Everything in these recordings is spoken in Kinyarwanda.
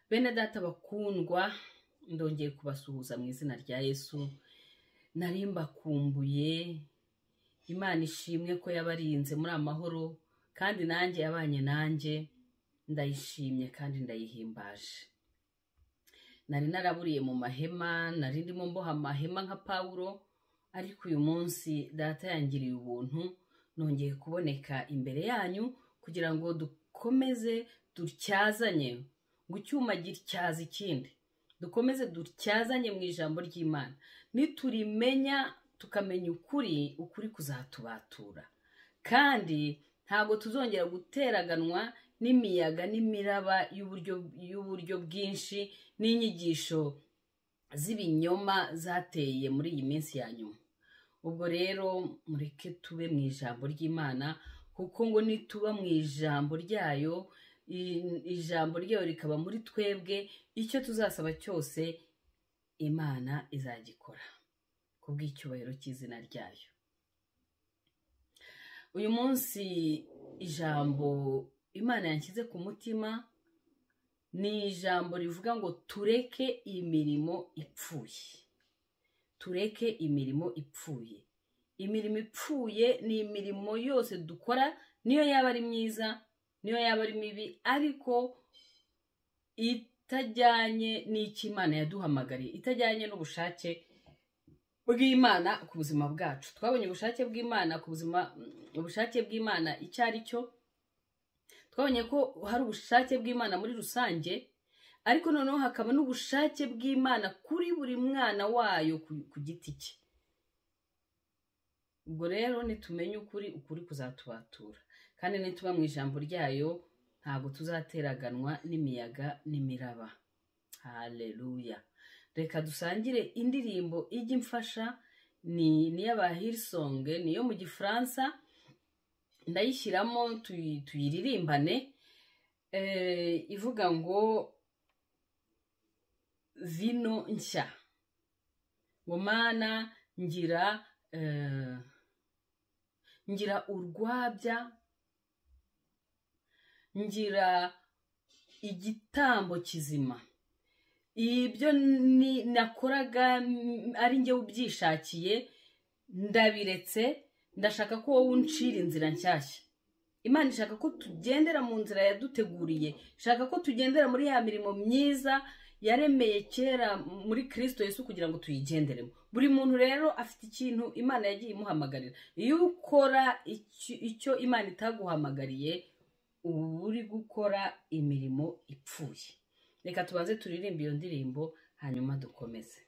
Bene data bakundwa, ndongeye kubasuhuza mu izina rya Yesu. Nari mbakumbuye. Imana ishimwe ko yabarinze muri amahoro, kandi nanjye yabanye nanjye, ndayishimye kandi ndayihimbaje. Nari naraburiye mu mahema, nari ndimo mboha amahema nka Pawulo, ariko uyu munsi data yangiriye ubuntu, nongeye kuboneka imbere yanyu kugira ngo dukomeze dutyazanye, ngo icyuma gityaza ikindi, dukomeze dutyazanye mu ijambo ry'Imana. Niturimenya tukamenya ukuri, ukuri kuzatubatura, kandi ntabwo tuzongera guteraganwa n'imiyaga n'imiraba y'uburyo bwinshi n'inyigisho z'ibinyoma zateye muri iyi minsi ya nyuma. Ubwo rero mureke tube mu ijambo ry'Imana, kuko ngo nituba mu ijambo ryayo, ijambo ryayo rikaba muri twebwe, icyo tuzasaba cyose Imana izagikora kubw'icyubahiro cy'izina ryayo. Uyu munsi ijambo Imana yanshyize ku mutima ni ijambo rivuga ngo tureke imirimo ipfuye. Tureke imirimo ipfuye. Imirimo ipfuye ni imirimo yose dukora, niyo yaba ari myiza, niyo yaba ari mibi, ariko itajyanye n'icyo Imana yaduhamagariye, itajyanye n'ubushake bw'Imana ku buzima bwacu. Twabonye ubushake bw'Imana ku buzima, ubushake bw'Imana icyo ari cyo. Twabonye ko hari ubushake bw'Imana muri rusange, ariko noneho hakaba n'ubushake bw'Imana kuri buri mwana wayo ku giti cye. Ubwo rero nitumenye ukuri, ukuri kuzatubatura, kandi nituba mu ijambo ryayo ntabwo tuzateraganwa n'imiyaga n'imiraba. Haleluya. Reka dusangire indirimbo ijya imfasha, ni iy'aba Hillsong, niyo mu Gifaransa, ndayishyiramo tuyiririmbane, ivuga ngo vino nshya, ngo Mana ngira urwabya, ngira igitambo kizima. Ibyo nakoraga ari njye ubyishakiye ndabiretse, ndashaka ko wowe uncira inzira nshyashya. Imana ishaka ko tugendera mu nzira yaduteguriye, ishaka ko tugendera muri ya mirimo myiza yaremeye kera muri Kristo Yesu kugira ngo tuyigenderemo. Buri muntu rero afite ikintu Imana yagiye imuhamagarira. Iyo ukora icyo Imana itaguhamagariye, uba uri gukora imirimo ipfuye. Reka tubanze turirimbe iyo ndirimbo, hanyuma dukomeze.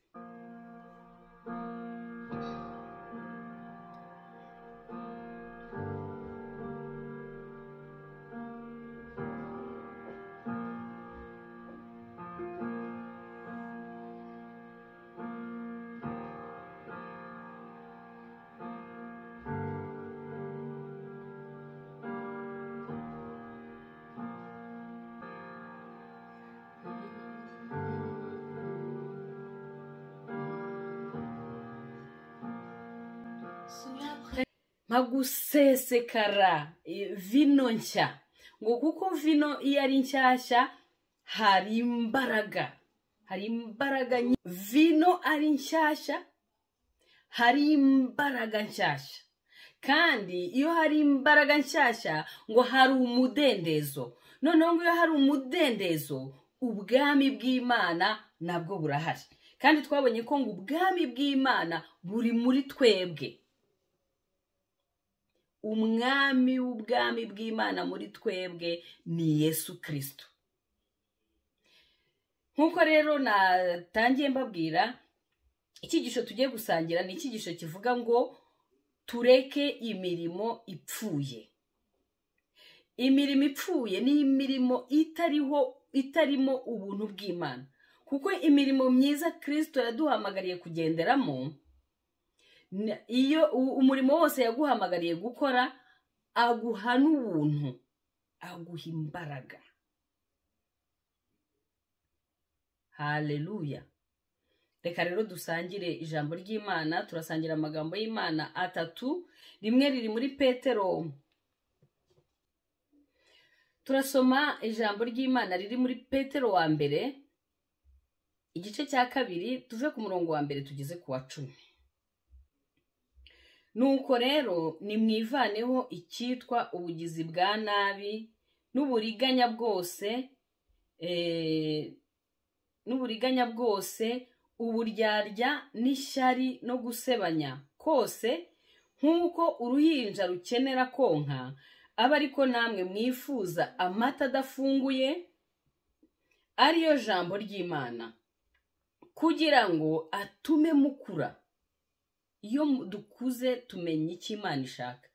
Mpagusesekara vino nshya, ngo kuko vino iyo ari nshyashya hari imbaraga, hari imbaraga. Vino ari nshyashya hari imbaraga nshyashya, kandi iyo hari imbaraga nshyashya ngo hari umudendezo. Noneho ngo iyo hari umudendezo, ubwami bw'Imana nabwo burahari. Kandi twabonye ko ngo ubwami bw'Imana buri muri twebwe. Umwami w'ubwami bw'Imana muri twebwe ni Yesu Kristo. Nkuko rero natangiye mbabwira, icyigisho tugiye gusangira ni icyigisho kivuga ngo tureke imirimo ipfuye. Imirimo ipfuye ni imirimo itarimo ubuntu bw'Imana, kuko imirimo myiza Kristo yaduhamagariye kugenderamo, iyo umurimo wose yaguhamagariye gukora, aguha n'ubuntu, aguha imbaraga. Haleluya. Reka rero dusangire ijambo ry'Imana. Turasangira amagambo y'Imana atatu. Rimwe riri muri Petero. Turasoma ijambo ry'Imana riri muri Petero wa mbere igice cya 2, tuve ku murongo wa 1 tugeze ku wa 10. Nuko rero nimwivaneho icyitwa ubugizi bwa nabi n'uburiganya bwose, uburyarya n'ishyari no gusebanya kose, nk'uko uruhinja rukenera konka, aba ariko namwe mwifuza amata adafunguye, ariyo jambo ry'Imana, kugira ngo atume mukura. Iyo dukuze tumenya icyo Imana ishaka,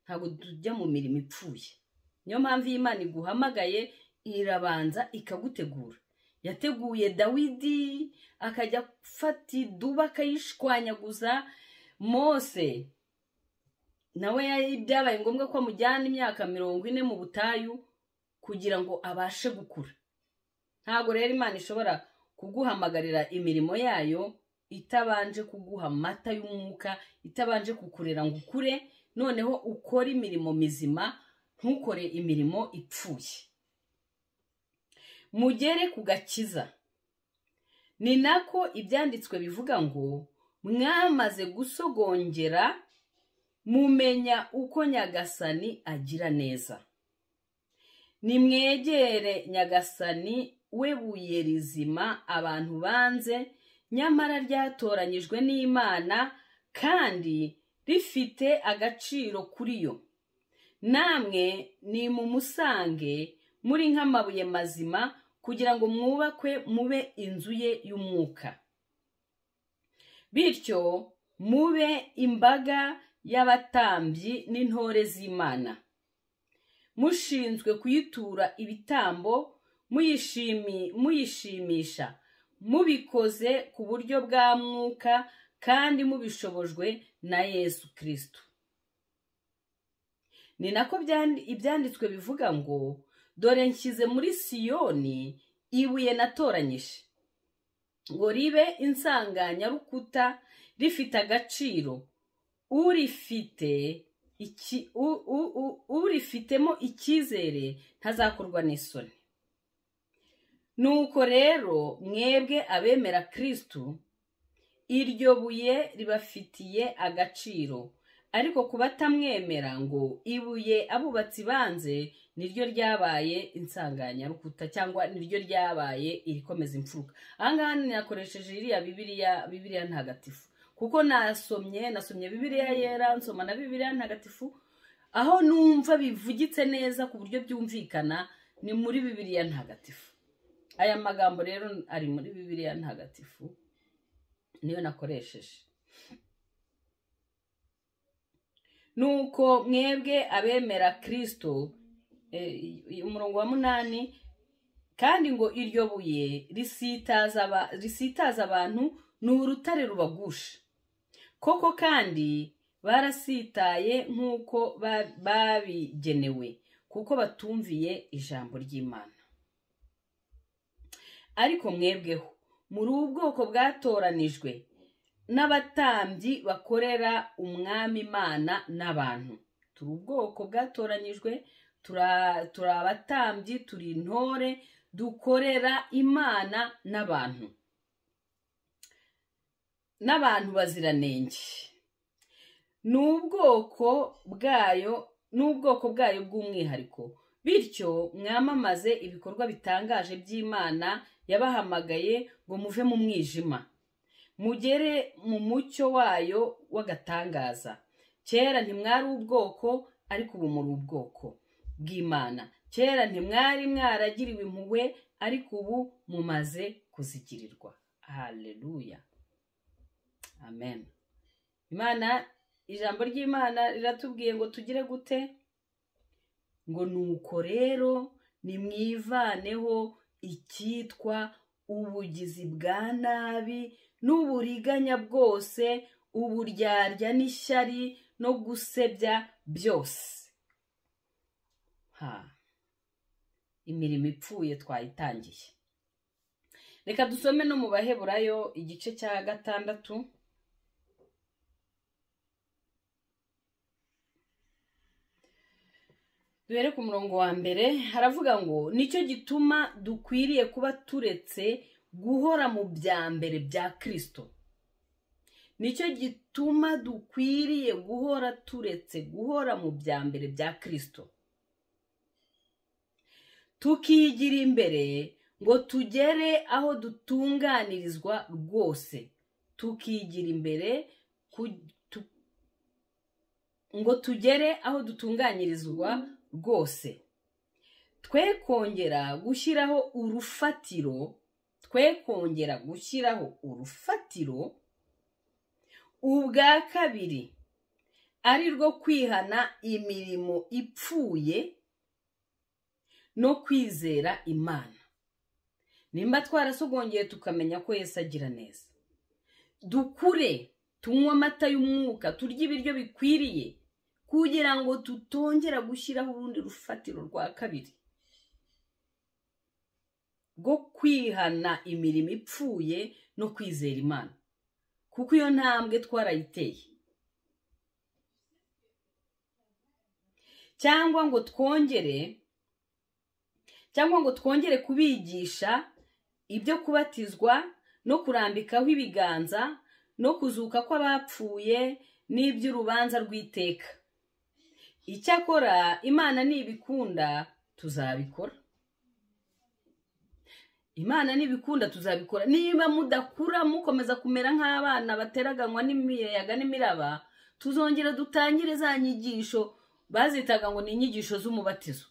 ntabwo tujya mu mirimo ipfuye. Niyo mpamvu iyo Imana iguhamagaye irabanza ikagutegura. Yateguye Dawidi akajya afata iduba akayishwanyaguza. Mose nawe byabaye ngombwa ko amujyana imyaka 40 mu butayu kugira ngo abashe gukura. Ntabwo rero Imana ishobora kuguhamagarira imirimo yayo itabanje kuguha amata y'umwuka, itabanje kukurera ngo ukure, noneho ukore imirimo mizima, ntukore imirimo ipfuye. Mugere ku gakiza. Ni nako ibyanditswe bivuga ngo mwamaze gusogongera mumenya uko Nyagasani agira neza. Nimwegere Nyagasani we buye rizima abantu banze, nyamara ryatoranyijwe n'Imana kandi rifite agaciro kuri yo. Namwe ni mumusange muri nk'amabuye mazima, kugira ngo mwubakwe mube inzu ye y'umwuka. Bityo mube imbaga y'abatambyi n'intore z'Imana, mushinzwe kuyitura ibitambo, muyishimisha, mubikoze ku buryo bwa mwuka kandi mubishobojwe na Yesu Kristo. Ni nako ibyanditswe bivuga ngo dore nshyize muri Siyoni ibuye natoranyije, ngo ribe insanganyarukuta rifite agaciro, urifitemo icyizere ntazakorwa n'isoni. Nuko rero mwebwe abemera Kristo, iryo buye ribafitiye agaciro, ariko kubatamwemera ngo ibuye abubatsi banze niryo ryabaye insanganyarukuta, cyangwa niryo ryabaye irikomeza imfuruka. Ahangaha nakoresheje iriya Bibiliya ntagatifu, kuko nasomye Bibiliya yera, nsoma na Bibiliya ntagatifu, aho numva bivugitse neza ku buryo byumvikana ni muri Bibiliya ntagatifu. Aya magambo rero ari muri Bibiliya ntagatifu, niyo nakoresheje. Nuko mwebwe abemera Kristo, umurongo wa 8, kandi ngo iryo buye risitaza abantu ni urutare rubagusha. Koko kandi barasitaye nk'uko babigenewe, kuko batumviye ijambo ry'Imana. Ariko mwebweho muri ubwoko bwatoranijwe n'abatambyi bakorera umwami Imana n'abantu. Turi ubwoko bwatoranyijwe, turi abatambyi, turi intore, dukorera Imana n'abantu, n'abantu baziranenge. N'ubwoko bwayo bw'umwihariko. Bityo mwamamaze ibikorwa bitangaje by'Imana yabahamagaye ngo muve mu mwijima, mugere mu mucyo wayo w'agatangaza. Kera ntimwari ubwoko, ariko ubu muri ubwoko bw'Imana. Kera ntimwari mwaragiriwe impuhwe, ariko ubu mumaze kuzigirirwa. Haleluya, amen. Imana, ijambo ry'Imana riratubwiye ngo tugire gute? Ngo nuko rero nimwivaneho icyitwa ubugizi bwa nabi n'uburiganya bwose, uburyarya n'ishyari no gusebya byose. Imirimo ipfuye twayitangiye. Reka dusome no mu Baheburayo igice cya 6. Duhere ku murongo wa mbere, haravuga ngo nicyo gituma dukwiriye kuba turetse guhora mu bya mbere bya Kristo. Nicyo gituma dukwiriye guhora turetse guhora mu bya mbere bya Kristo, tukigira imbere ngo tugere aho dutunganirizwa rwose. Tukigira imbere ngo tugere aho dutunganyirizwa rwose, twe kongera gushyiraho urufatiro, twe kongera gushyiraho urufatiro ubwa kabiri, ari rwo kwihana imirimo ipfuye no kwizera Imana. Nimba twarasogongeye tukamenya ko Yesu agira neza, dukure, tunywe amata y'umwuka, turye ibiryo bikwiriye, kugira ngo tutongera gushyiraho urundi rufatiro rwa kabiri rwo kwihana imirimo ipfuye no kwizera Imana, kuko iyo ntambwe twarayiteye. Cyangwa ngo twongere kubigisha ibyo kubatizwa no kurambikaho ibiganza no kuzuka kw'abapfuye n'iby'urubanza rw'iteka. Icyakora Imana nibikunda tuzabikora. Imana nibikunda tuzabikora. Niba mudakura mukomeza kumera nk'abana bateraganywa n'imiyaga n'imiraba, tuzongera dutangire za nyigisho bazitaga ngo ni inyigisho z'umubatizo.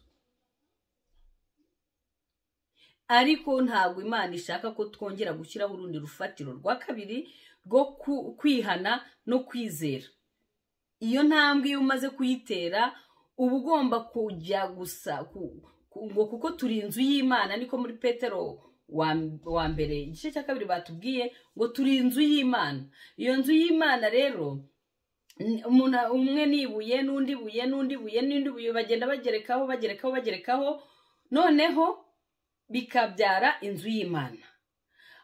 Ariko ntabwo Imana ishaka ko twongera gushyiraho urundi rufatiro rwa kabiri rwo kwihana no kwizera. Iyo ntambwe iyo umaze kuyitera uba ugomba kujya gusa ngo kuko turi inzu y'Imana. Niko muri Petero wa mbere igice cya 2 batubwiye ngo turi inzu y'Imana. Iyo nzu y'Imana rero, umuntu umwe nibuye n'undi buye n'undi buye n'undi buye, bagenda bagerekaho bagerekaho bagerekaho, noneho bikabyara inzu y'Imana.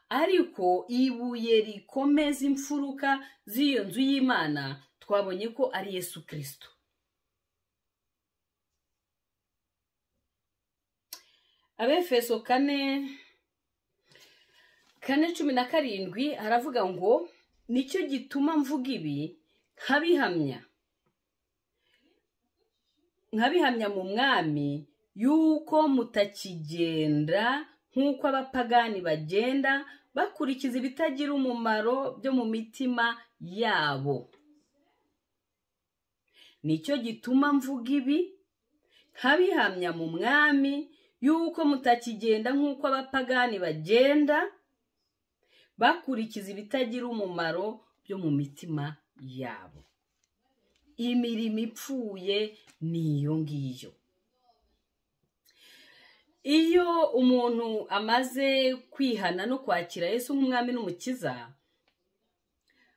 Ariko ibuye rikomeza imfuruka z'iyo nzu y'Imana twabonye ko ari Yesu Kristo. Abefeso 4:17 haravuga ngo nicyo gituma mvuga ibi nkabihamya mu Mwami, yuko mutakigenda nk'uko abapagani bagenda, bakurikiza ibitagira umumaro byo mu mitima yabo. Nicyo gituma mvuga ibi nkabihamya mu Mwami, yuko mutakigenda nk'uko abapagani bagenda, bakurikiza ibitagira umumaro byo mu mitima yabo. Imirimo ipfuye niyo ngiyo. Iyo umuntu amaze kwihana no kwakira Yesu nk'umwami n'umukiza,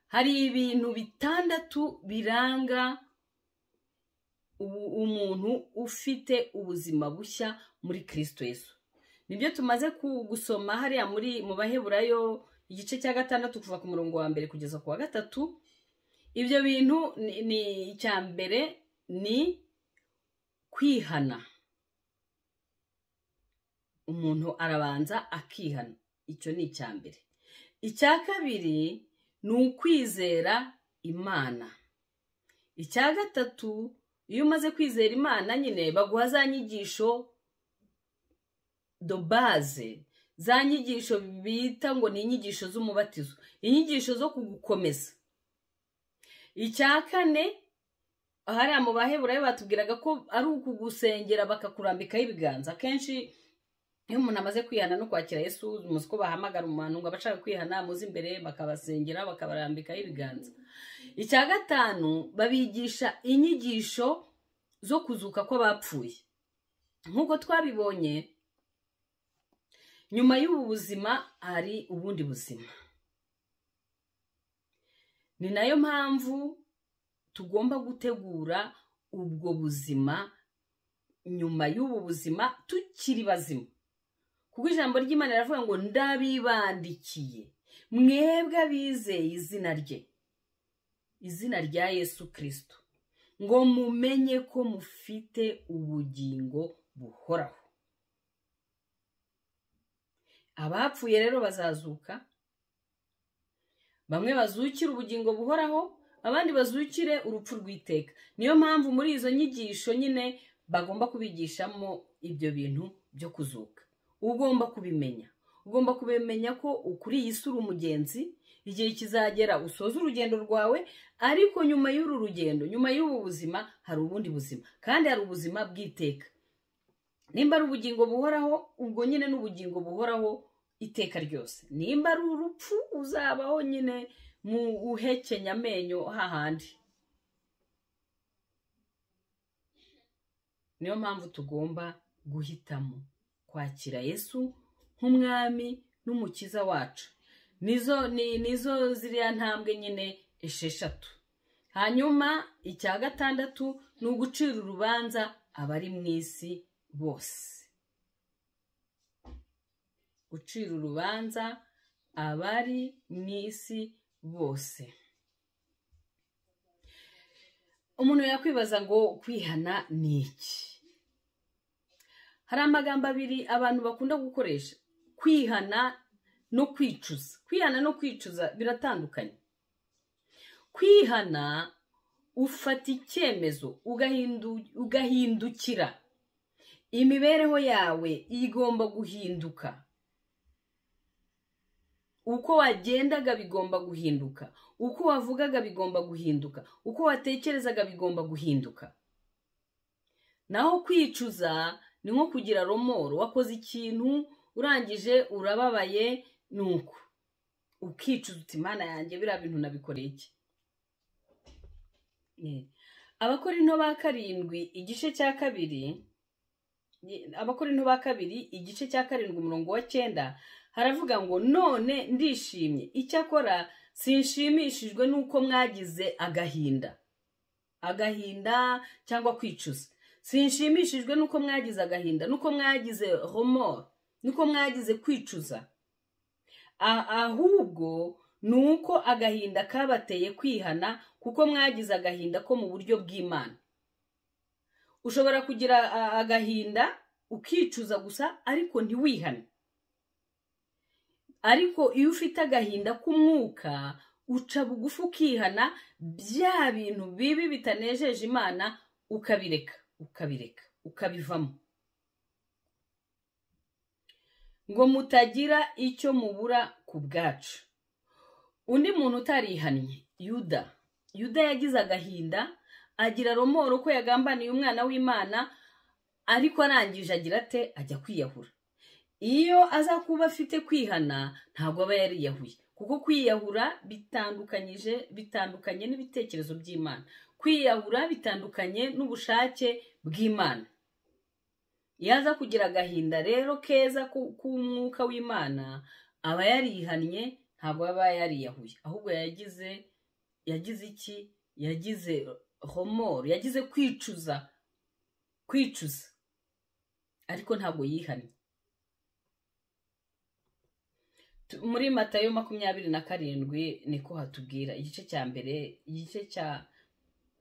hari ibintu 6 biranga umuntu ufite ubuzima bushya muri Kristo Yesu. Nibyo tumaze gusoma hariya muri mu Baheburayo igice cya 6 kuva ku murongo wa 1 kugeza ku wa 3. Ibyo bintu ni icya mbere ni kwihana. Umuntu arabanza akihana, icyo ni icya mbere. Icya kabiri ni ukwizera Imana. Icya gatatu, iyo umaze kwizera Imana nyine baguha za nyigisho do base, za nyigisho bita ngo ni inyigisho z'umubatizo, inyigisho zo kugukomeza. Icya kane, hariya mu Baheburayo batubwiraga ko ari ukugusengera bakakurambikaho ibiganza. Akenshi iyo umuntu amaze kwihana no kwakira Yesu, muzi ko bahamagara umuntu ngo abashaka kwihana muzi imbere, bakabasengera bakabarambikaho ibiganza. Icya gatanu, babigisha inyigisho zo kuzuka kw'abapfuye. Nk'uko twabibonye, nyuma y'ubu buzima hari ubundi buzima. Ni nayo mpamvu tugomba gutegura ubwo buzima nyuma y'ubu buzima tukiri bazima. Kuko ijambo ry'Imana riravuga ngo ndabibandikiye mwebwe abizeye izina rye, izina rya Yesu Kristo. ngo mumenye ko mufite ubugingo buhoraho. Abapfuye rero bazazuka, bamwe bazukira ubugingo buhoraho, abandi bazukire urupfu rw'iteka. Niyo mpamvu muri izo nyigisho nyine bagomba kubigishamo ibyo bintu byo kuzuka. Ugomba kubimenya, ugomba kubimenya ko kuri iyi si uri umugenzi, igihe kizagera usoza urugendo rwawe, ariko nyuma y'uru rugendo, nyuma y'ubu buzima hari ubundi buzima, kandi hari ubuzima bw'iteka. Nimba ari ubugingo buhoraho, ubwo nyine n'ubugingo buhoraho iteka ryose. Nimba ari urupfu, uzabaho nyine mu uhekenya amenyo hahandi. Niyo mpamvu tugomba guhitamo kwakira Yesu nk'umwami n'umukiza wacu. Nizo ziriya ntambwe nyine 6. Hanyuma icya 6 ni ugucira urubanza abari mu isi bose. Gucira urubanza abari mu isi bose. Umuntu yakwibaza ngo kwihana ni iki? Hari amagambo abiri abantu bakunda gukoresha, kwihana no kwicuza. Kwihana no kwicuza biratandukanye. Kwihana ufata icyemezo ugahindukira, imibereho yawe igomba guhinduka, uko wagendaga bigomba guhinduka, uko wavugaga bigomba guhinduka, uko watekerezaga bigomba guhinduka. Naho kwicuza ni nko kugira romoro, wakoze ikintu urangije urababaye, nuko ukicuza uti Mana yanjye biriya bintu nabikoreye iki? Abakorinto ba 7 igice cya 2, Abakorinto ba 2 igice cya 7 umurongo wa 9 haravuga ngo none ndishimye, icyakora sinshimishijwe nuko mwagize agahinda. Agahinda cyangwa kwicuza. Sinshimishijwe nuko mwagize agahinda, nuko mwagize remords, nuko mwagize kwicuza. Ahubwo nuko agahinda kabateye kwihana, kuko mwagize agahinda ko mu buryo bw'Imana. Ushobora kugira agahinda ukicuza gusa ariko ntiwihane. Ariko iyo ufite agahinda k'umwuka uca bugufi ukihana, bya bintu bibi bitanejeje Imana ukabireka, ukabireka, ukabivamo. Ngo mutagira icyo mubura ku bwacu. Undi muntu utarihannye, Yuda. Yuda yagize agahinda, agira romoro ko yagambaniye umwana w'Imana, ariko arangije agira ate? Ajya kwiyahura. Iyo aza kuba afite kwihana ntabwo aba yariyahuye, kuko kwiyahura bitandukanye n'ibitekerezo by'Imana. Kwiyahura bitandukanye n'ubushake bw'Imana. Iyo aza kugira agahinda rero keza k'umwuka w'Imana, aba yarihannye, ntabwo aba yariyahuye, ahubwo yagize iki? Yagize remords, yagize kwicuza, ariko ntabwo yihannye. Muri Matayo 27 niko hatubwira, igice cya mbere, igice cya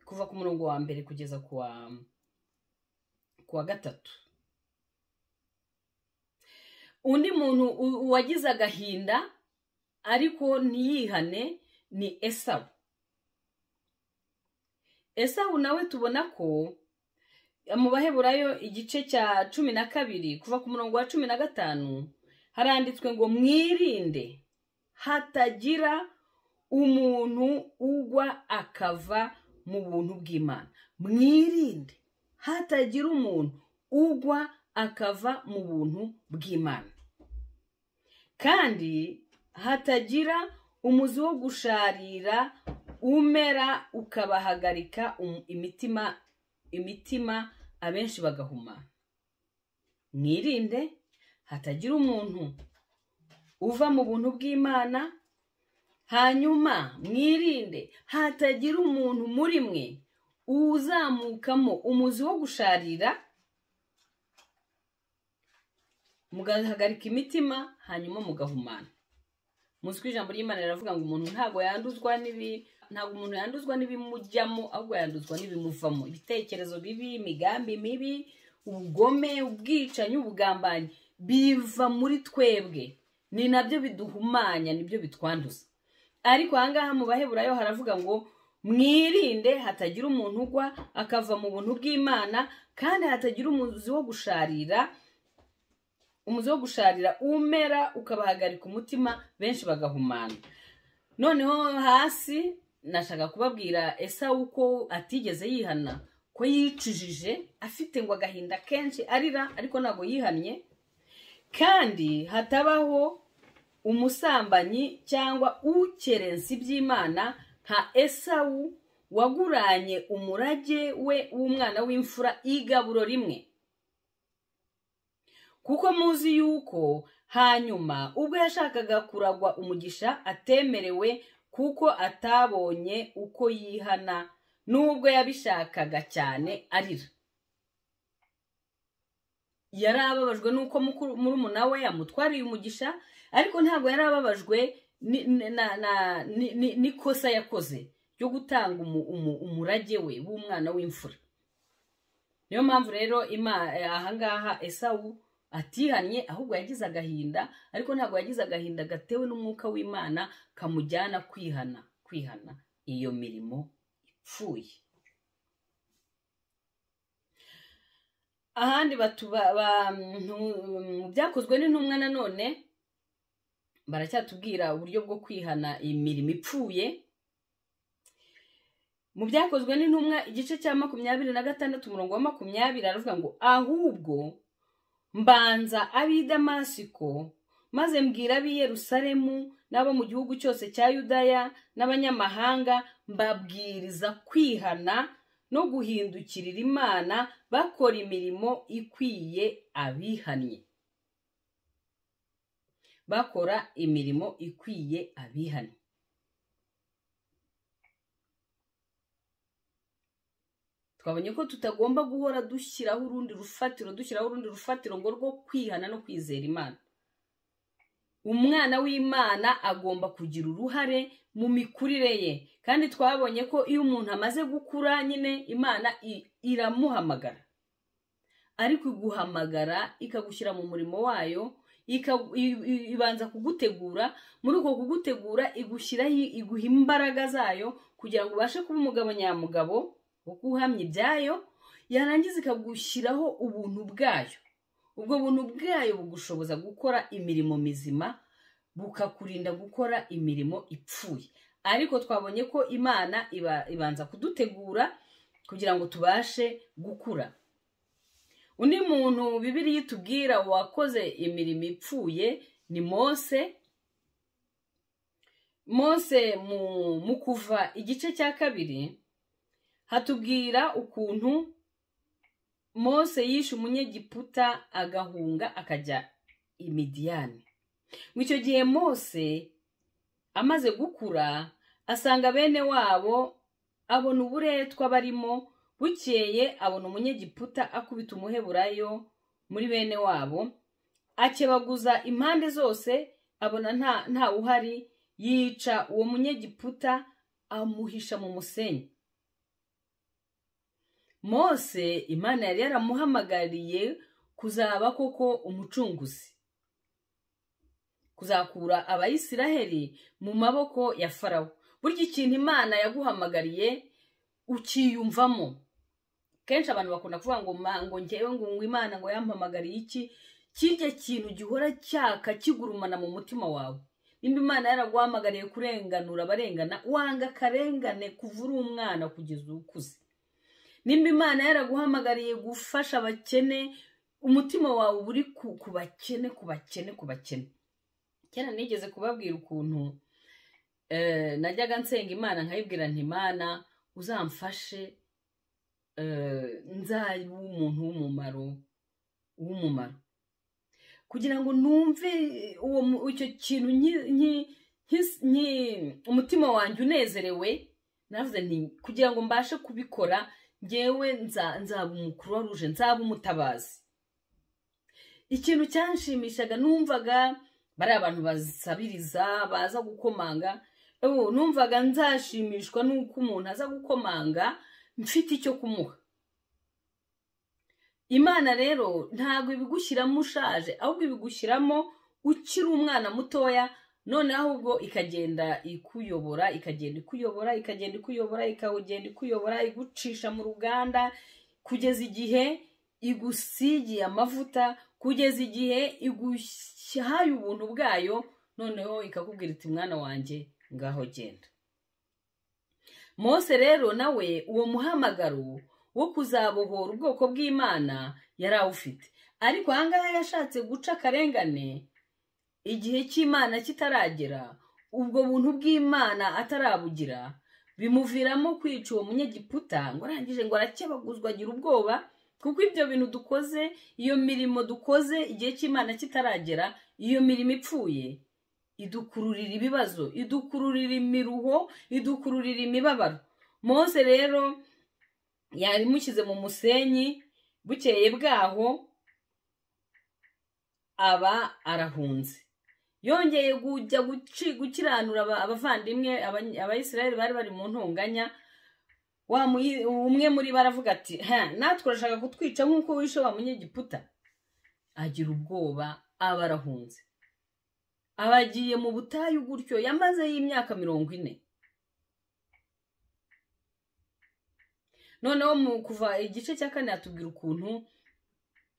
kuva ku murongo wa mbere kugeza ku wa 3. Undi muntu wagize agahinda ariko ntiyihane ni Esawu. Esawu nawe tubona ko mu Baheburayo igice cya 12 kuva ku murongo wa 15 haranditswe ngo mwirinde hatagira umuntu ugwa akava mu buntu bw'Imana. Mwirinde hatagira umuntu ugwa akava mu buntu bw'Imana, kandi hatagira umuzi wo gusharira umera ukabahagarika imitima abenshi bagahuma. Mwirinde hatagira umuntu uva mu buntu bw'Imana, hanyuma mwirinde hatagira umuntu muri mwe uzamukamo umuzi wo gusharira, mugahagarika imitima hanyuma mugahumana. Muzi ko ijambo ry'Imana riravuga ngo umuntu ntabwo yanduzwa ntabwo umuntu yanduzwa n'ibimujyamo, ahubwo yanduzwa n'ibimuvamo. Ibitekerezo bibi, imigambi mibi, ubugome, ubwicanyi, ubugambanyi biva muri twebwe, ni nabyo biduhumanya, nibyo bitwanduza. Ariko ahangaha mu Baheburayo haravuga ngo mwirinde hatagira umuntu ugwa akava mu buntu bw'Imana, kandi hatagira umuzi wo gusharira, umuzi wo gusharira umera ukabahagarika umutima, benshi bagahumana. Noneho hasi nashaka kubabwira Esawu ko atigeze yihana, ko yicujije afite ngo agahinda kenshi arira, ariko ntabwo yihannye. Kandi hatabaho umusambanyi cyangwa ukerensa iby'Imana nka Esawu waguranye umurage we w'umwana w'imfura igaburo rimwe. Kuko muzi yuko hanyuma ubwo yashakaga kuragwa umugisha atemerewe, kuko atabonye uko yihana nubwo yabishakaga cyane arira. Yari ababajwe nuko murumuna we yamutwariye umugisha, ariko ntabwo yari ababajwe n'ikosa yakoze ryo gutanga umurage we w'umwana w'imfura. Niyo mpamvu rero ahangaha Esawu atihannye, ahubwo yagize agahinda, ariko ntabwo yagize agahinda gatewe n'umwuka w'Imana kamujyana kwihana, kwihana iyo mirimo ipfuye. Ahandi byakozwe n'intumwa nanone baracyatubwira uburyo bwo kwihana imirimo ipfuye. Mu byakozwe n'intumwa igice cya 26 umurongo wa 20 aravuga ngo ahubwo mbanza ab'i Damasiko, maze mbwira ab'i Yerusalemu n'abo mu gihugu cyose cya Yudaya n'abanyamahanga, mbabwiriza kwihana no guhindukirira Imana bakora imirimo ikwiye abihannye. Bakora imirimo ikwiye abihannye. Twabonye ko tutagomba guhora dushyiraho urundi rufatiro, dushyiraho urundi rufatiro ngo rwo kwihana no kwizera Imana. Umwana w'Imana agomba kugira uruhare mu mikurire ye, kandi twabonye ko iyo umuntu amaze gukura nyine Imana iramuhamagara, ariko iguhamagara ikagushyira mu murimo wayo, ibanza kugutegura. Muri uko kugutegura igushyiraho, iguha imbaraga zayo kugira ngo ubashe kuba umugabo nyamugabo uhamya ibyayo, yarangiza ikagushyiraho ubuntu bwayo. Ubwo buntu bwayo bugushoboza gukora imirimo mizima, bukakurinda gukora imirimo ipfuye. Ariko twabonye ko Imana ibanza kudutegura kugira ngo tubashe gukura. Undi muntu Bibiliya itubwira wakoze imirimo ipfuye ni Mose. Mose mu Kuva igice cya 2 hatubwira ukuntu Mose yishe umunyegiputa agahunga akajya i Midiyani. Mu icyo gihe Mose amaze gukura asanga bene wabo, abona uburetwa barimo. Bukeye abona umunyegiputa akubita umuheburayo muri bene wabo, akebaguza impande zose, abona nta uhari, yica uwo munyegiputa amuhisha mu musenyi. Mose Imana yari yaramuhamagariye kuzaba koko umucunguzi, kuzakura Abayisiraheli mu maboko ya Farawo. Burya ikintu Imana yaguhamagariye ukiyumvamo. Kenshi abantu bakunda kuvuga ngo ngewe ngo Imana ngo yampamagariye iki, kirya kintu gihora cyaka kigurumana mu mutima wawe. Nimba Imana yaraguhamagariye kurenganura abarengana, wanga karengane kuva uri umwana kugeza ukuze. Nimba Imana yaraguhamagariye gufasha abakene, umutima wawe uri ku bakene, ku bakene, ku bakene. Kera nigeze kubabwira ukuntu najyaga nsenga Imana nkayibwira nti Imana uzamfashe nzabe umuntu w'umumaro, kugira ngo numve icyo kintu umutima wanjye unezerewe. Navuze nti kugira ngo mbashe kubikora ngewe nzaba umukuru ruje, nzaba umutabazi. Ikintu cyanshimishaga numvaga Bari abantu basabiriza baza gukomanga. Numvaga nzashimishwa nuko umuntu aza gukomanga mfite icyo kumuha. Imana rero ntabwo ibigushyiramo ushaje, ahubwo ibigushyiramo ukiri umwana mutoya, none ahubwo ikagenda ikuyobora, ikagenda ikuyobora, ikagenda ikuyobora, ikagenda ikuyobora, igucisha mu ruganda kugeza igihe igusigiye amavuta, kugeza igihe iguhaye ubuntu bwayo, noneho ikakubwira iti mwana wanjye ngaho genda. Mose rero nawe uwo muhamagaro wo kuzabohora ubwoko bw'Imana yarawufite, ariko ahangaha yashatse guca akarengane igihe cy'Imana kitaragera, ubwo buntu bw'Imana atarabugira, bimuviramo kwica uwo munyegiputa. Ngo arangije ngo arakebaguzwa agira ubwoba, kuko ibyo bintu dukoze, iyo mirimo dukoze igihe cy'Imana kitaragera, iyo mirimo ipfuye idukururira ibibazo, idukururira imiruho, idukururira imibabaro. Mose rero yarimushyize mu musenyi, bukeye bwaho aba arahunze. Yongeye kujya gukiranura abavandimwe Abayisiraheli bari bari mu ntonganya. Umwe muri baravuga ati natwe urashaka kutwica nk'uko wishe wa munyegiputa. Agira ubwoba aba arahunze, abagiye mu butayu gutyo, yamaze y'imyaka 40. Noneho mu kuva igice cya 4 atubwira ukuntu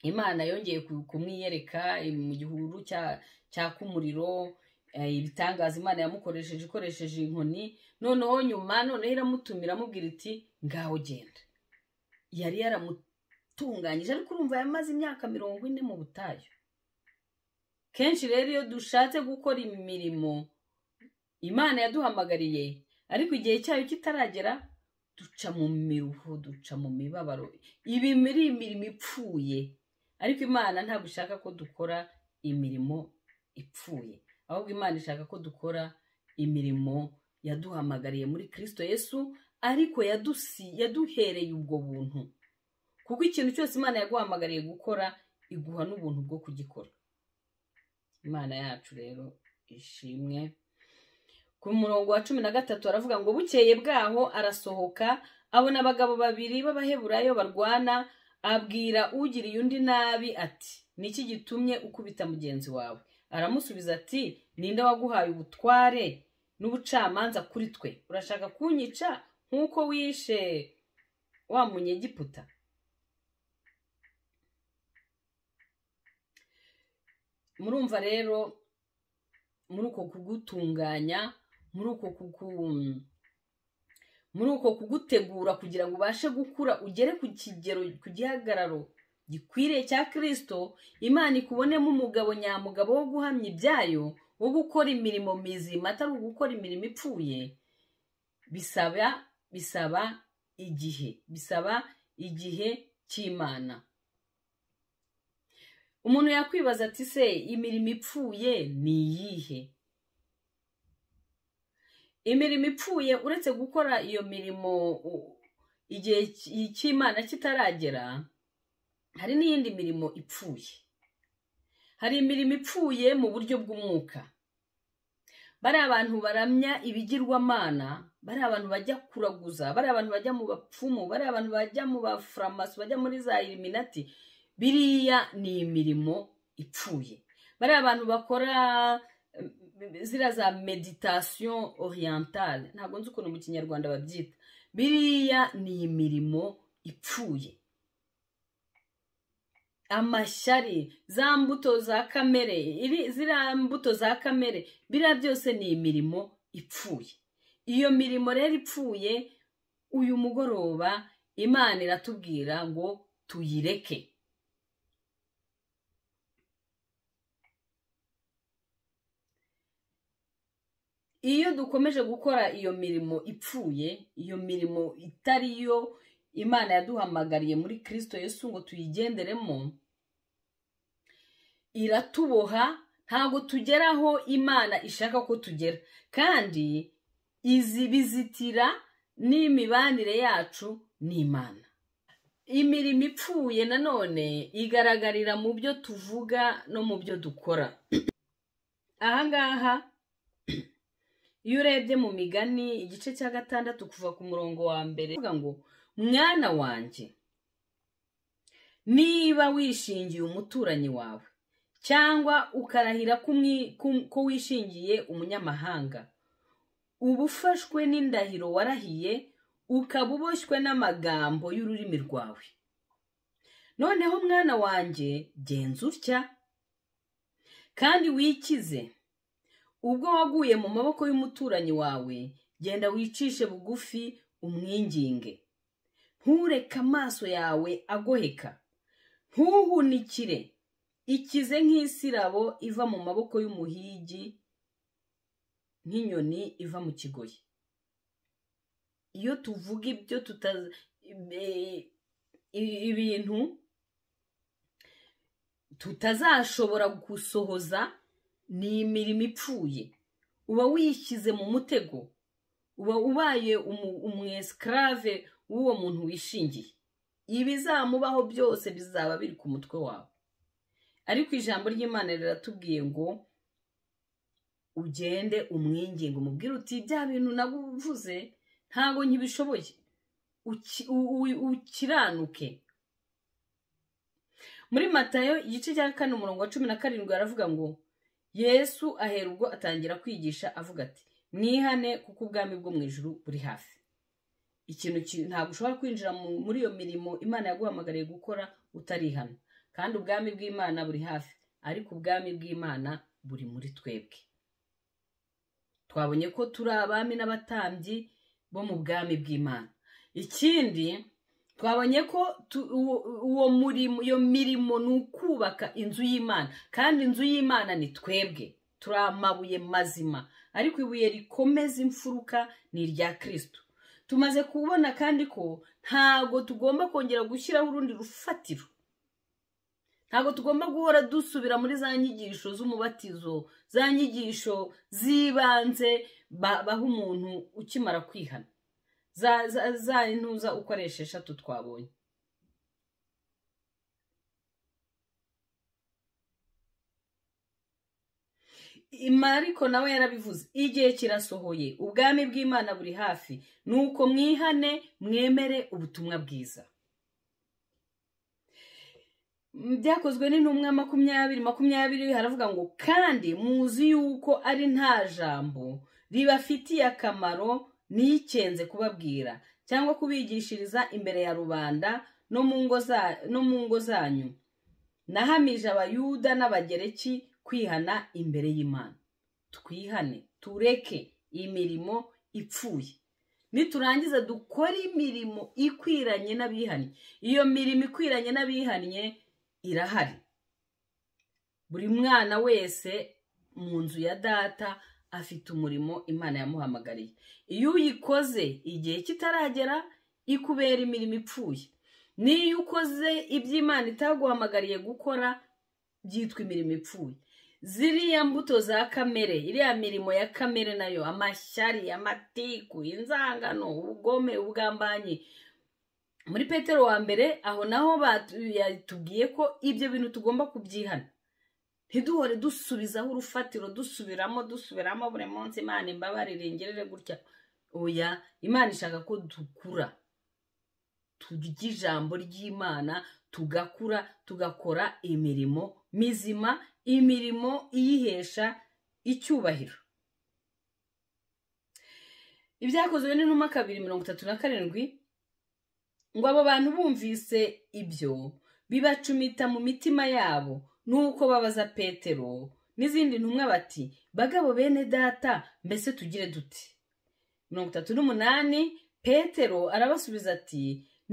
Imana yongeye kumwiyereka mu gihuru cyaka umuriro, ibitangaza Imana yamukoresheje ikoresheje inkoni. Noneho nyuma noneho iramutumira amubwira iti ngaho genda. Yari yaramutunganyije, ariko urumva yamaze imyaka 40 mu butayu. Kenshi rero iyo dushatse gukora imirimo Imana yaduhamagariye ariko igihe cyayo kitaragera, duca mu miruho, duca mu mibabaro. Ibi muri imirimo ipfuye, ariko Imana ntabwo ishaka ko dukora imirimo ipfuye, ahubwo Imana ishaka ko dukora imirimo yaduhamagariye muri Kristo Yesu, ariko yaduhereye ubwo buntu. Kuko ikintu cyose Imana yaguhamagariye gukora, iguha n'ubuntu bwo kugikora. Imana yacu rero ishimwe. Ku murongo wa 13 aravuga ngo bukeye bwaho arasohoka abona abagabo babiri b'Abaheburayo barwana, abwira ugiriye undi nabi ati niki gitumye ukubita mugenzi wawe? Aramusubiza ati ninde waguhaye ubutware n'ubucamanza kuri twe? Urashaka kunyica nk'uko wishe wa munyegiputa? Murumva rero muri uko kugutunganya, muri uko kugutegura kugira ngo ubashe gukura ugere ku kigero, ku gihagararo gikwiriye cya Kristo, Imana ikubonemo umugabo nyamugabo wo guhamya ibyayo, wo gukora imirimo mizima atari ugukora imirimo ipfuye. Bisaba igihe, bisaba igihe cy'Imana. Umuntu yakwibaza ati se imirimo ipfuye ni iyihe? Imirimo ipfuye uretse gukora iyo mirimo igihe cy'Imana kitaragera, hari n'iyindi mirimo ipfuye. Hari imirimo ipfuye mu buryo bw'umwuka. Bari abantu baramya ibigirwamana, bari abantu bajya kuraguza, bari abantu bajya mu bapfumu, bari abantu bajya mu baframaso, bajya muri za Illuminati, biriya ni imirimo ipfuye. Bari abantu bakora ziriya za meditation orientale, ntabwo nzi ukuntu mu Kinyarwanda babyita, biriya ni imirimo ipfuye. Amashyari, za mbuto za kamere, ziriya mbuto za kamere, biriya byose ni imirimo ipfuye. Iyo mirimo rero ipfuye, uyu mugoroba Imana iratubwira ngo tuyireke. Iyo dukomeje gukora iyo mirimo ipfuye, iyo mirimo itari yo Imana yaduhamagariye muri Kristo Yesu ngo tuyigenderemo, iratuboha, ntabwo tugeraho Imana ishaka ko tugera. Kandi izi bizitira n'imibanire yacu n'Imana. Imirimo ipfuye nanone igaragarira mu byo tuvuga no mu byo dukora. Ahangaha iyo urebye mu Migani igice cya 6 kuva ku murongo wa 1, uvuga ngo mwana wanjye, niba wishingiye umuturanyi wawe cyangwa ukarahira ko wishingiye umunyamahanga, uba ufashwe n'indahiro warahiye, ukaba uboshywe n'amagambo y'ururimi rwawe. Noneho mwana wanjye, genza utya kandi wikize. Ubwo waguye mu maboko y'umuturanyi wawe, genda wicishe bugufi umwinginge. Ntureke amaso yawe agoheka, ntuhunikire. Ikize nk'isirabo iva mu maboko y'umuhigi, nk'inyoni iva mu kigoyi. Iyo tuvuga ibyo ibintu tutazashobora gusohoza, ni imirimo ipfuye. Uba wishyize mu mutego, uba ubaye umwesclave w'uwo muntu wishingiye. Ibizamubaho byose bizaba biri ku mutwe wawe. Ariko ijambo ry'Imana riratubwiye ngo ugende umwinginge, umubwire uti bya bintu naguvuze ntago nkibishoboye, ukiranuke. Muri Matayo igice cya 4 umurongo wa 17 aravuga ngo Yesu ahera ubwo atangira kwigisha avuga ati mwihane kuko ubwami bwo mu ijuru buri hafi. Ikintu ntabwo ushobora kwinjira muri iyo mirimo Imana yaguhamagariye gukora utarihana, kandi ubwami bw'Imana buri hafi, ariko ubwami bw'Imana buri muri twebwe. Twabonye ko turi abami n'abatambyi bo mu bwami bw'Imana. Ikindi twabonye ko uwo murimo, iyo mirimo ni ukubaka inzu y'Imana, kandi inzu y'Imana ni twebwe. Turi amabuye mazima, ariko ibuye rikomeza imfuruka ni irya Kristo. Tumaze kubona kandi ko ntago tugomba kongera gushyiraho urundi rufatiro. Ntago tugomba guhora dusubira muri za nyigisho z'umubatizo, za nyigisho z'ibanze baha umuntu ukimara kwihana, za intuza ukoresha 3 twabonye. Mariko nawe yarabivuze, igihe kirasohoye, ubwami bw'Imana buri hafi, nuko mwihane mwemere ubutumwa bwiza. Byakozwe n'intumwa 20:20 haravuga ngo kandi muzi yuko ari nta jambo ribafitiye akamaro nikenze kubabwira cyangwa kubigishiriza imbere ya rubanda no mu ngo zanyu. Nahamije Abayuda n'Abagereki kwihana imbere y'Imana. Twihane, tureke imirimo ipfuye. Niturangiza dukore imirimo ikwiranye n'abihannye. Iyo mirimo ikwiranye n'abihannye irahari. Buri mwana wese mu nzu ya data afite umurimo Imana yamuhamagariye. Iyo uyikoze igihe kitaragera, ikubera imirimo ipfuye. Niyo ukoze iby'Imana itaguhamagariye gukora, byitwa imirimo ipfuye. Ziriya mbuto za kamere, iriya mirimo ya kamere nayo, amashyari, amatiku, inzangano, ubugome, ubugambanyi. Muri Petero wa mbere aho naho yatubwiye ko ibyo bintu tugomba kubyihana. Ntiduhore dusubizaho urufatiro, dusubiramo dusubiramo buri munsi, Imana imbabarire ingirire gutya. Oya, Imana ishaka ko dukura, turya ijambo ry'Imana, tugakura, tugakora imirimo mizima, imirimo iyihesha icyubahiro. Ibyakozwe n'intumwa 2:37 ngo abo bantu bumvise ibyo bibacumita mu mitima yabo, nuko babaza Petero n'izindi ntumwa bati bagabo bene data, mbese tugire duti? 38 Petero arabasubiza ati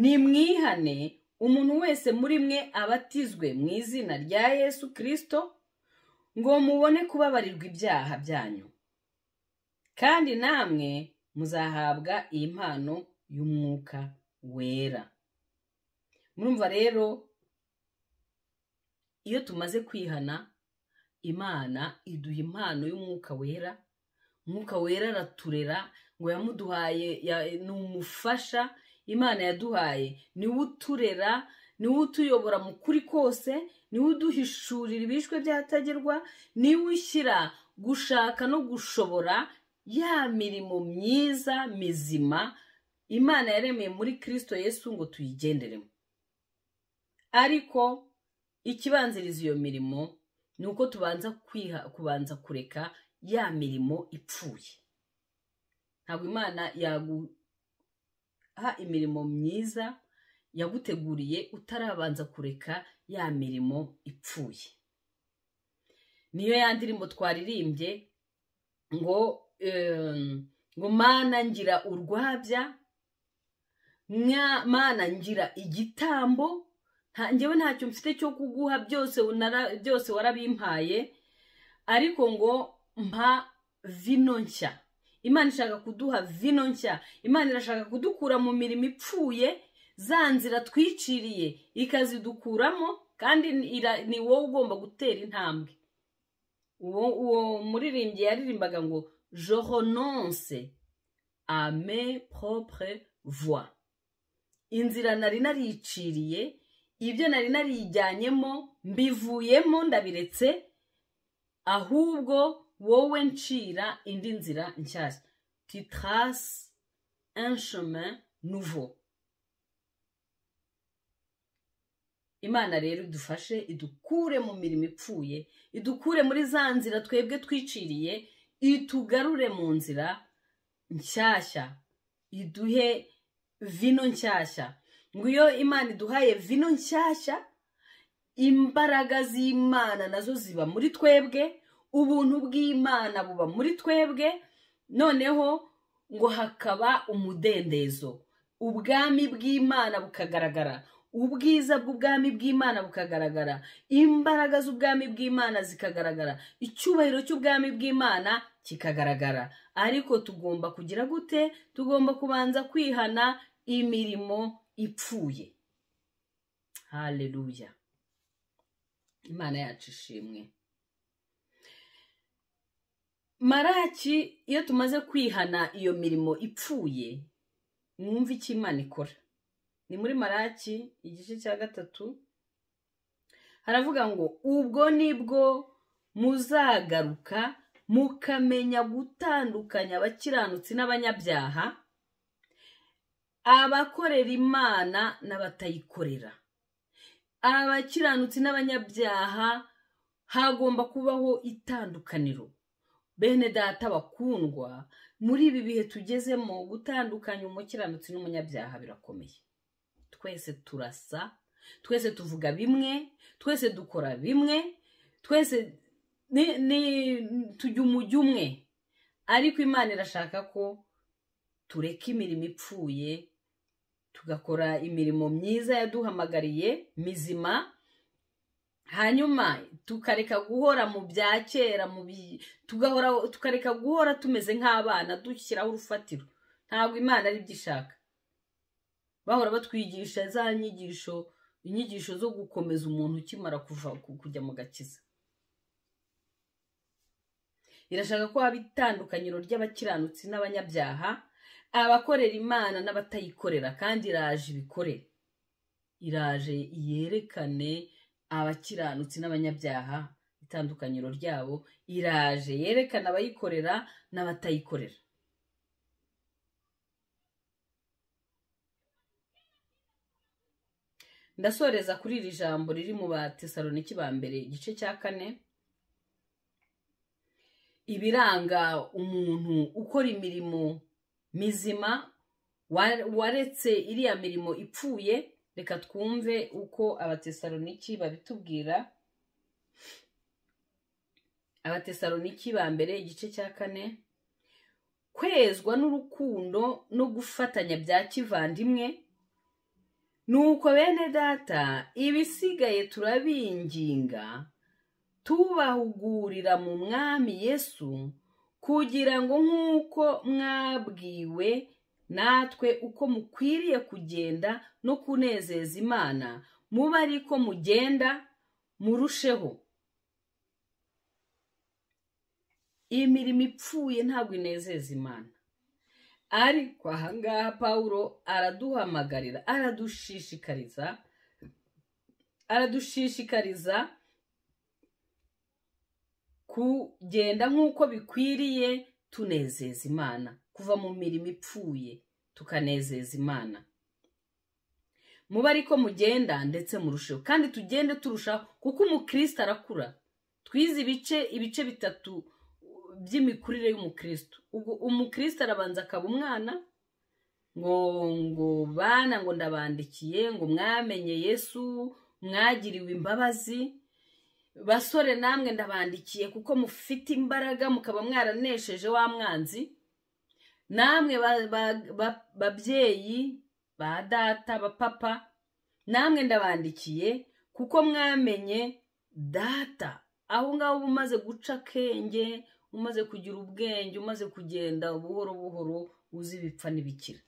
nimwihane, umuntu wese muri mwe abatizwe mu izina rya Yesu Kristo ngo mubone kubabarirwa ibyaha byanyu, kandi namwe muzahabwa iyi mpano y'Umwuka Wera. Murumva rero, iyo tumaze kwihana, Imana iduha impano y'Umwuka Wera. Umwuka Wera araturera, ngo yamuduhaye, ni umufasha Imana yaduhaye, niwe uturera, niwe utuyobora mu kuri kose, niwe uduhishurira ibishwe byatagerwa, niwe ushyira gushaka no gushobora ya mirimo myiza mizima Imana yaremeye muri Kristo Yesu ngo tuyigenderemo. Ariko ikibanziriza iyo mirimo ni uko tubanza kubanza kureka ya mirimo ipfuye. Ntabwo Imana yaguha imirimo myiza yaguteguriye utarabanza kureka ya mirimo ipfuye. Niyo ya ndirimbo twaririmbye ngo ngo Mana ngira urwabya, Mana ngira igitambo, njyewe ntacyo mfite cyo kuguha, byose warabimpaye, ariko ngo mpa vino nshya. Imana ishaka kuduha vino nshya. Imana irashaka kudukura mu mirimo ipfuye, za nzira twiciriye ikazidukuramo, kandi ni wowe ugomba gutera intambwe. Uwo muririmbyi yaririmbaga ngo je renonce à mes propres voies. Inzira nari nariciriye, ibyo nari narijyanyemo mbivuyemo ndabiretse, ahubwo wowe ncira indi nzira nshyashya. Tu traces un chemin nouveau. Imana rero idufashe, idukure mu mirimo ipfuye, idukure muri za nzira twebwe twiciriye, itugarure mu nzira nshyashya, iduhe vino nshyashya. Ngo iyo Imana iduhaye vino nshyashya, imbaraga z'Imana nazo ziba muri twebwe, ubuntu bw'Imana buba muri twebwe, noneho ngo hakaba umudendezo, ubwami bw'Imana bukagaragara, ubwiza bw'ubwami bw'Imana bukagaragara, imbaraga z'ubwami bw'Imana zikagaragara, icyubahiro cy'ubwami bw'Imana kikagaragara. Ariko tugomba kugira gute? Tugomba kubanza kwihana imirimo ipfuye. Haleluya, Imana yacu ishimwe. Maraki, iyo tumaze kwihana iyo mirimo ipfuye, mwumve icyo Imana ikora. Ni muri Maraki igice cya 3, haravuga ngo ubwo nibwo muzagaruka mukamenya gutandukanya abakiranutsi n'abanyabyaha, abakorera Imana n'abatayikorera. Abakiranutsi n'abanyabyaha hagomba kubaho itandukaniro. Bene data bakundwa, muri ibi bihe tugezemo gutandukanya umukiranutsi n'umunyabyaha birakomeye. Twese turasa, twese tuvuga bimwe, twese dukora bimwe, twese tujya umujyi umwe. Ariko Imana irashaka ko tureka imirimo ipfuye, tugakora imirimo myiza yaduhamagariye mizima, hanyuma tukareka guhora mu bya kera, tukareka guhora tumeze nk'abana dushyiraho urufatiro. Ntabwo Imana ari byo ishaka. Bahora batwigisha za nyigisho, inyigisho zo gukomeza umuntu ukimara kuva kujya mu gakiza. Irashaka ko haba itandukaniro ry'abakiranutsi n'abanyabyaha, abakorera Imana n'abatayikorera, kandi iraje ibikore. Iraje yerekane abakiranutsi n'abanyabyaha itandukaniro ryabo, iraje yerekana abayikorera n'abatayikorera. Ndasoreza kuri iri jambo riri mu Batesaloniki ba mbere igice cya 4, ibiranga umuntu ukora imirimo mizima waretse iriya mirimo ipfuye. Reka twumve uko Abatesaloniki babitubwira. Abatesaloniki ba mbere igice cya 4, kwezwa n'urukundo no gufatanya bya kivandimwe. Nuko bene data, ibisigaye turabinginga tubahugurira mu Mwami Yesu, kugira ngo nk'uko mwabwiwe natwe uko mukwiriye kugenda no kunezeza Imana, mube ariko mugenda murusheho. Imirimo ipfuye ntabwo inezeza Imana. Ariko ahangaha Paulo araduhamagarira, aradushishikariza Kugenda nk'uko bikwiriye tunezeza Imana, kuva mu mirimo ipfuye tukanezeza Imana. Muba ariko mugenda ndetse murusheho, kandi tugende turushaho, kuko umukristo arakura. Twize ibice bitatu by'imikurire y'umukristo. Ubwo umukristo arabanza akaba umwana, ngo bana, ngo ndabandikiye, ngo mwamenye Yesu, mwagiriwe imbabazi. Basore namwe ndabandikiye kuko mufite imbaraga, mukaba mwaranesheje wa mwanzi. Namwe babyeyi ba data, ba papa, namwe ndabandikiye kuko mwamenye data. Aho ngaho umaze guca akenge, umaze kugira ubwenge, umaze kugenda buhoro buhoro, uzi ibipfa n'ibikira.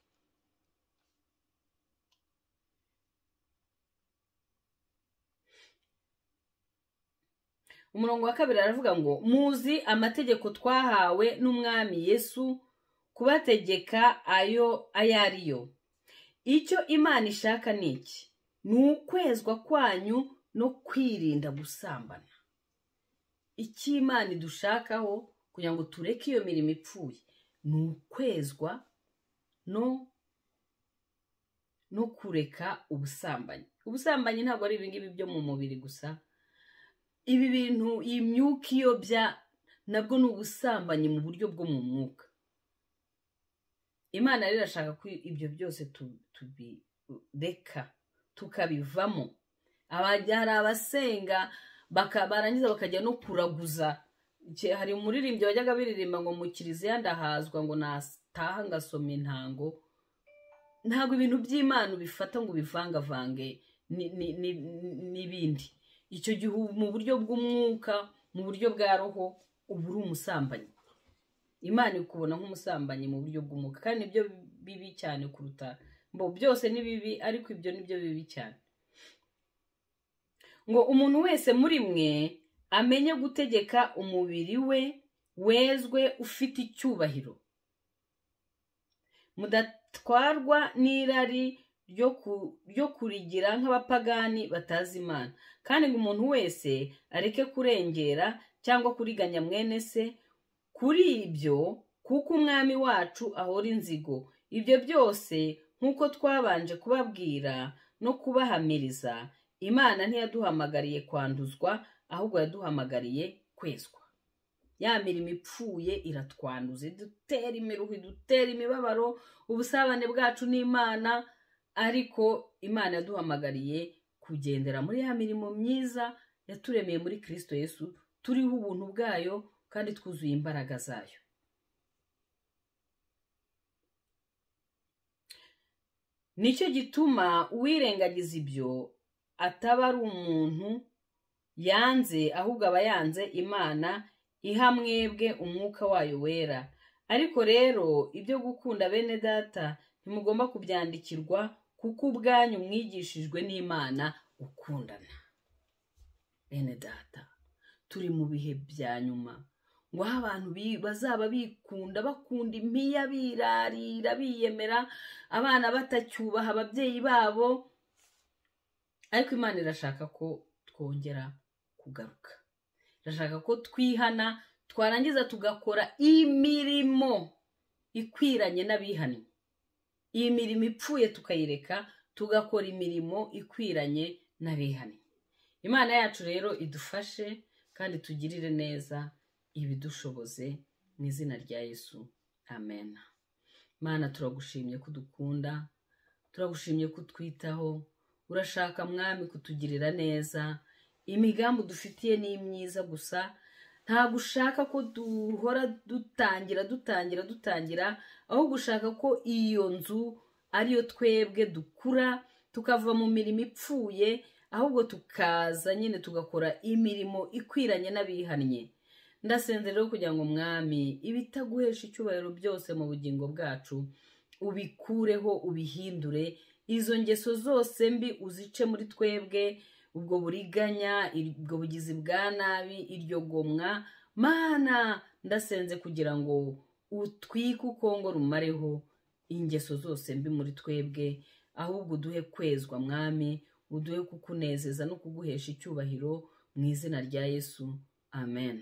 Umurongo wa 2 aravuga ngo muzi amategeko twahawe n'Umwami Yesu kubategeka ayo ayariyo. Icyo Imana ishaka ni iki? Ni ukwezwa kwanyu no kwirinda gusambana. Icyo Imana idushakaho kugira ngo tureke iyo mirimo ipfuye ni ukwezwa no kureka ubusambanyi. Ubusambanyi ntabwo ari ibingibi byo mu mubiri gusa. Ibi bintu, iyi myuka iyobya, nabwo ni ubusambanyi mu buryo bwo mu mwuka. Imana rero irashaka ko ibyo byose tubireka, tukabivamo. Hari abasenga barangiza bakajya no kuraguza. Hari umuririmbyi wajyaga biririmba ngo mu kiliziya ndahazwa, ngo nataha ngasoma intango. Ntabwo ibintu by'Imana ubifata ngo ubivangavange n'ibindi. Icyo gihe mu buryo bw'umwuka, mu buryo bwa roho, uba uri umusambanyi. Imana ikubona nk'umusambanyi mu buryo bw'umwuka, kandi nibyo bibi cyane kuruta mbo byose ni bibi, ariko ibyo nibyo bibi cyane. Ngo umuntu wese muri mwe amenye gutegeka umubiri we wezwe ufite icyubahiro, mudatwarwa n'irari ryo kurigira nk'abapagani batazi Imana. Kandi ngo umuntu wese areke kurengera cyangwa kuriganya mwene se kuri ibyo, kuko Umwami wacu ahora inzigo. Ibyo byose nk'uko twabanje kubabwira no kubahamiriza, Imana ntiyaduhamagariye kwanduzwa, ahubwo yaduhamagariye kwezwa. Ya mirimo ipfuye iratwanduza, idutera imiruho, idutera imibabaro, ubusabane bwacu n'Imana. Ariko Imana yaduhamagariye kugendera muri ya mirimo myiza yaturemeye muri Kristo Yesu, turiho ubuntu bwayo kandi twuzuye imbaraga zayo. Nicyo gituma uwirengagiza ibyo ataba ari umuntu yanze, ahubwo aba yanze Imana iha mwebwe umwuka wayo wera. Ariko rero ibyo gukunda bene data ntimugomba kubyandikirwa, kuko ubwanyu mwigishijwe n'Imana gukundana. Bene data, turi mu bihe bya nyuma, ngo aho abantu bazaba bikunda, bakunda impiya, birarira, biyemera, abana batacyubaha ababyeyi babo. Ariko Imana irashaka ko twongera kugaruka, irashaka ko twihana, twarangiza tugakora imirimo ikwiranye n'abihannye. Iyi mirimo ipfuye tukayireka, tugakora imirimo ikwiranye n'abihannye. Imana yacu rero idufashe kandi tugirire neza, ibidushoboze mu izina rya Yesu, amen. Mana, turagushimye ko udukunda, turagushimye ko utwitaho. Urashaka Mwami kutugirira neza, imigambi dufitiye ni myiza gusa. Ntabwo ushaka ko duhora dutangira dutangira dutangira, ahubwo ushaka ko iyo nzu ariyo twebwe dukura, tukava mu mirimo ipfuye, ahubwo tukaza nyine tugakora imirimo ikwiranye n'abihannye. Ndasenze rero kugira ngo Mwami ibitaguhesha icyubahiro byose mu bugingo bwacu ubikureho, ubihindure. Izo ngeso zose mbi uzice muri twebwe, ubwo buriganya, ubwo bugizi bwa nabi, iryo gomwa. Mana, ndasenze kugira ngo utwike ukongore umareho ingeso zose mbi muri twebwe, ahubwo uduhe kwezwa Mwami, uduhe kukunezeza no kuguhesha icyubahiro mu izina rya Yesu, amen.